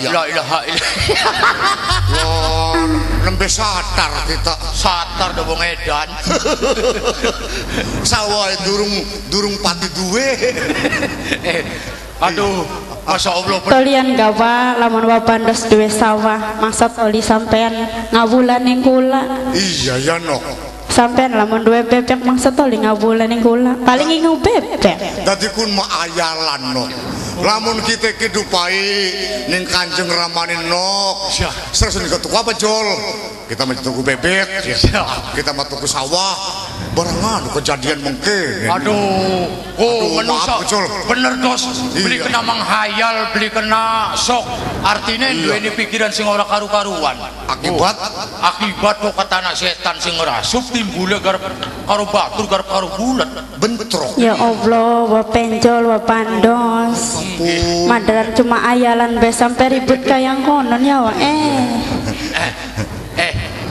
La ilaha illallah. Nembe satar kita. Satar do wong edan. Sawah durung pati duwe. Aduh, Masya Allah. Tolian gawa lamun wa bandos duwe sawah, masa toli sampean ngawulan ning kula. Iya ya nok. Sampean lamun duwe bebek mangsa toli ngawulan ning kula. Paling ingu bebek. Dadi kun maayalan nok. Lamun kita kedupai ning Kanjeng Ramane nok. Terus ning tuku apa jol? Kita mau tuku bebek, kita mau tuku sawah. Barengan kejadian mengke. Aduh, oh manusia bener dos. Beli kena menghayal, beli kena sok. Artinya duweni pikiran sing ora karu-karuan. Akibat akibat kok tanah setan sing ora timbule garep karo batur garep karo bulet bentrok. Ya Allah, wa penjol wa pandos. Madaran cuma ayalan be sampai ribut kayang konon ya wa.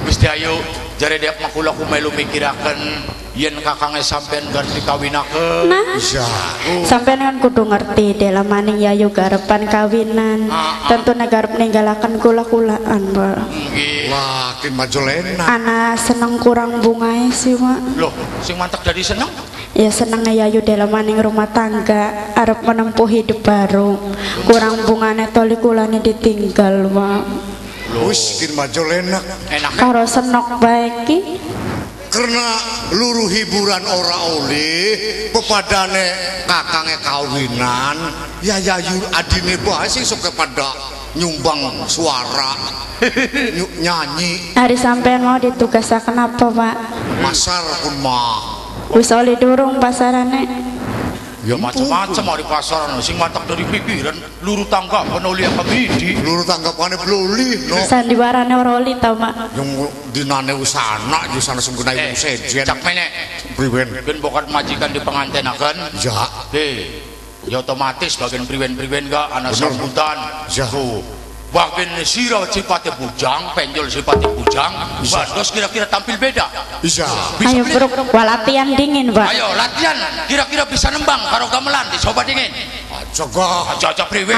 Gusti Ayu jare dia makula ku melu mikiraken yen kakange sampean garep dikawinaken. Nah, sampean kan kudu ngerti dalam maning Yayu garepan kawinan. Tentu garep ninggalaken kula-kulaan, Pak. Nggih. Wah, ki majolena. Ana seneng kurang bungae sih, Pak. Loh, sing mantek dari seneng? Ya seneng Yayu dalam maning rumah tangga arep menempuh hidup baru. Kurang bungane toli kulane ditinggal, Pak. Wis kin majolena. Enak. Karo senok bae ki. Karena luruh hiburan ora oleh pepadane kakange kawinan ya Yayu adine bae sing sok kepada nyumbang suara nyanyi. Hari sampean mau ditugasaken apa, Pak? Pasar pun mah. Wis oleh durung pasarane. Ya macam-macam mau di pasaran sing matak dari pikiran luru tanggapan oleh kemidi. Luru tanggapane bloli no. Sandiwarane ora oli ta, Mak? Yang dinane wis anak yo sana sing kena ibu sejen. Cak menek. Priwen? Ben bokat majikan di pengantenaken. Ya. Ya otomatis bagian priwen-priwen gak ana sambutan. Ya. Bagian sira sipate bujang, penjol sipate bujang, bandos kira-kira tampil beda. Bisa. Ayo bruk, latihan dingin, Pak. Ayo latihan, kira-kira bisa nembang karo gamelan dicoba dingin. Aja gah, aja priwe.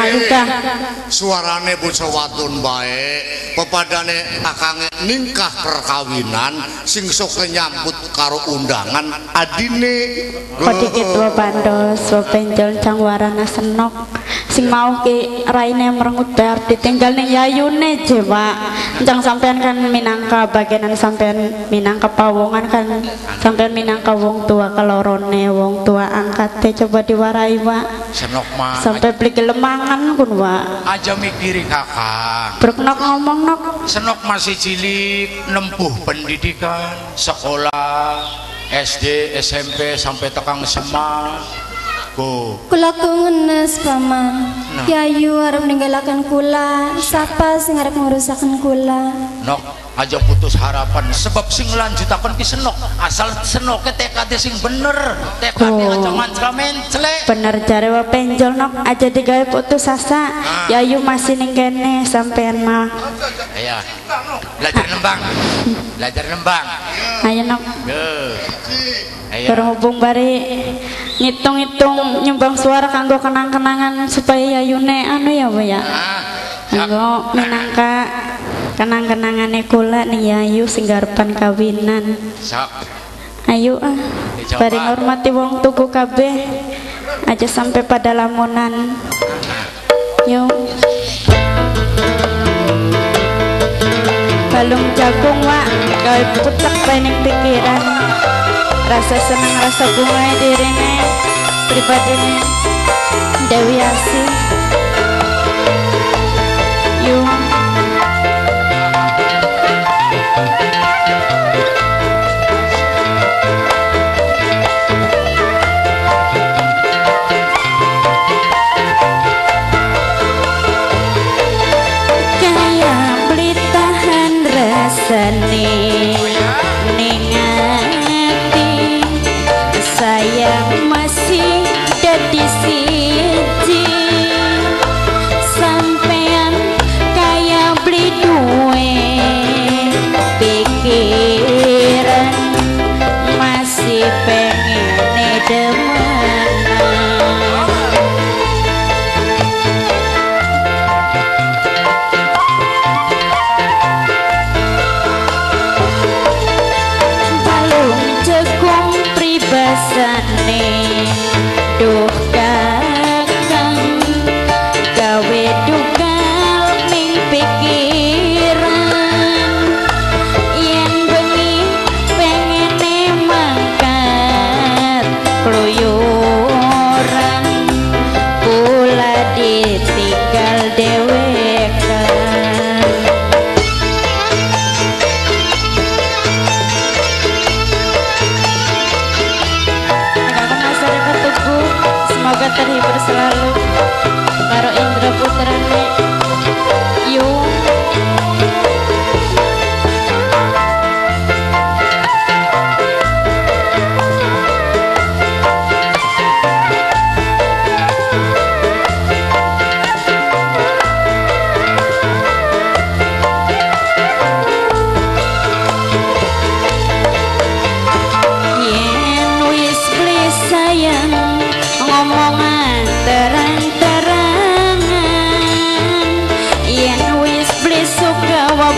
Suarane bocah wadon bae, pepadane kakange ningkah perkawinan sing sok nyambut karo undangan adine. Kok dikit wa bandos, wa penjol cang warana senok. Sing mau ki raine merengut bar ditinggal ning Yayune je, Pak. Encang sampean kan minangka bagianan sampean minangka pawongan kan sampean minangka wong tua kelorone, wong tua angkate coba diwarai, Pak. Senok mah sampai beli kelemangan pun, Pak. Aja mikiri kakak. Bruk nok ngomong nok. Senok masih cilik nempuh pendidikan sekolah SD, SMP sampai tekang SMA. Go. Kula ku ngenes paman. Nah. Yayu arep ninggalaken kula, sapa sing arep ngurusaken kula? Nok, aja putus harapan sebab sing lanjutaken ki senok. Asal senoke tekade sing bener, tekade aja mencla-mencle. Bener jare wa penjol nok, aja digawe putus asa. Nah. Yayu masih ning kene sampean mah. Ayo. Belajar nembang. Belajar nembang. Ayo nok. Ayo. Berhubung bari ngitung-ngitung nyumbang suara kanggo kenang-kenangan supaya Yayune anu ya Bu ya. Kanggo minangka kenang-kenangane kula ning Yayu sing garepan kawinan. Ayo ah. Bari ngormati wong tuku kabeh aja sampai pada lamunan. Yo. Balung jagung wak gawe putek bae ning pikiran. Rasa seneng rasa bunga dirine pribadine Dewi Asih. Yuk. Kaya beli tahan rasane ning sayang masih dadi siji.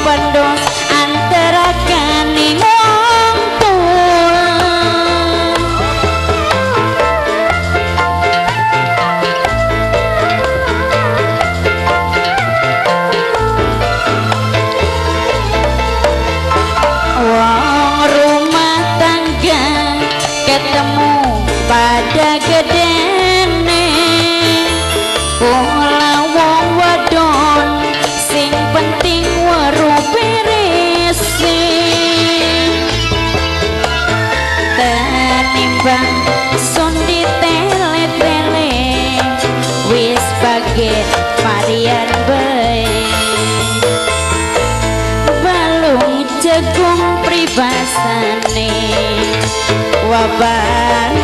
pendos antara kaning wong tua. Wong rumah tangga ketemu pada gedene, kula wong wadon sing penting weruh berese, tenimbang sun ditele-tele wis baget varian bae, balung jagung pribasane wabah.